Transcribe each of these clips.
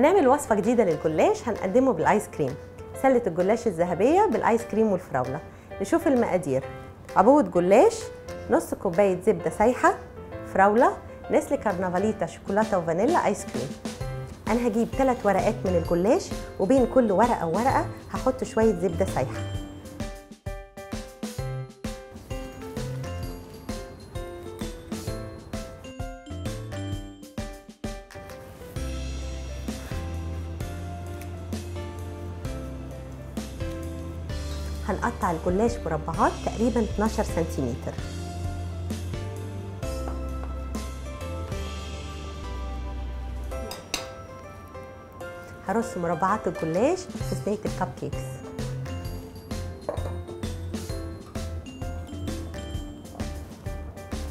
هنعمل وصفة جديدة للجلاش هنقدمه بالآيس كريم، سلة الجلاش الذهبية بالآيس كريم والفراولة. نشوف المقادير: عبوة جلاش، نص كوباية زبدة سايحة، فراولة، نسل كرنفاليتا شوكولاتة وفانيلا، آيس كريم. أنا هجيب 3 ورقات من الجلاش، وبين كل ورقة وورقة هحط شوية زبدة سايحة. هنقطع الجلاش مربعات تقريبا 12 سنتيمتر. هرص مربعات الجلاش في صينية ال cupcakes.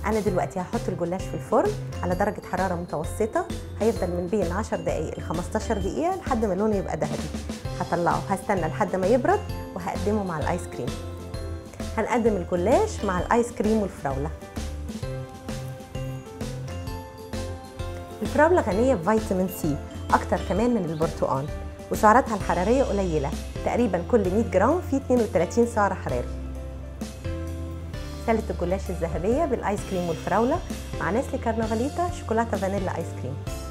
أنا دلوقتي هحط الجلاش في الفرن على درجة حرارة متوسطة، هيفضل من بين 10 دقايق ل 15 دقيقة لحد ما لونه يبقى ذهبي. هطلعه، هستنى لحد ما يبرد وهقدمه مع الآيس كريم. هنقدم الجلاش مع الآيس كريم والفراولة. الفراولة غنية بفيتامين سي أكتر كمان من البرتقال، وسعراتها الحرارية قليلة، تقريبا كل 100 جرام فيه 32 سعر حراري. سلة الجلاش الذهبية بالآيس كريم والفراولة مع نسل كرنفاليتا شوكولاتة فانيلا آيس كريم.